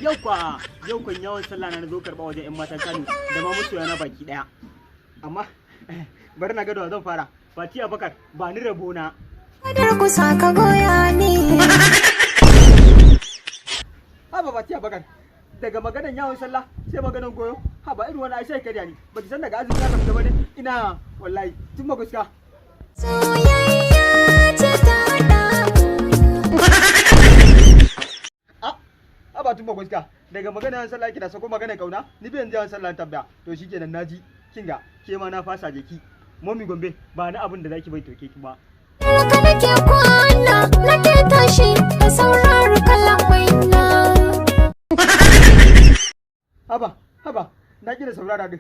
Yau kwa yau kan yawon sallah na zo karɓa wajen 'yan matan Kano da ma masoya na baki ɗaya. Amma bari na ga da zan fara. Fati Abakar, ba ni rabo na. Kadar kusa ka goya ni. Haba Fati Abakar, daga maganan yawon sallah sai maganan goyo. Haba, irin wani ai sai karya ni. Baki san daga azumi aka fita bane? Ina wallahi tun ba gaskiya. Soyayya ce ta haɗa mu. A haba tun ba gaskiya. Daga maganan yawon sallah kina sako maganan kauna, ni bai yanzu yawon sallah tambaya. To shikenan, naji. Kinga, ke ma na fasa, jeki. Momi Gombe, ba ni abin da zaki bai toke ki ba. Ka nake kwana, nake tashi da saurari kalamai na. Haba, haba, na kira saurara din.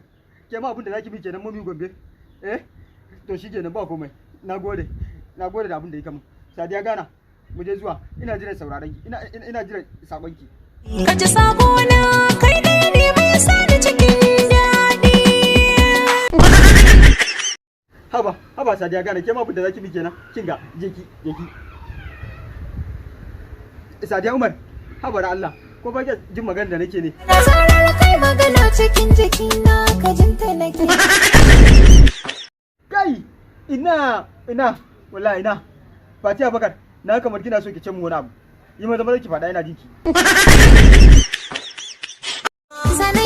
Ke ma abin da zaki bi kenan, Momi Gombe? Eh? To shikenan, ba komai. Nagode. Nagode da abin da yake mun. Sadiya Gana, mu je zuwa. Ina jiran sauraron ki. Ina jiran sakon ki. Ka ji sabona, kai ɗaya ne mai sani cikin daɗi. Haba, haba Sadiya Gana, ke ma abin da zaki bi kenan? Kinga, je ki, je ki. Sadiya Umar, haba da Allah, ko ba ki jin magana da nake ne? Da zarar kai magana, cikin jikina ka jinta nake. Kai, ina, ina, wallahi ina. Fati Abakar, na kamar kina so ki ce mu wani abu. Yi maza maza ki faɗa, ina jinki. Zana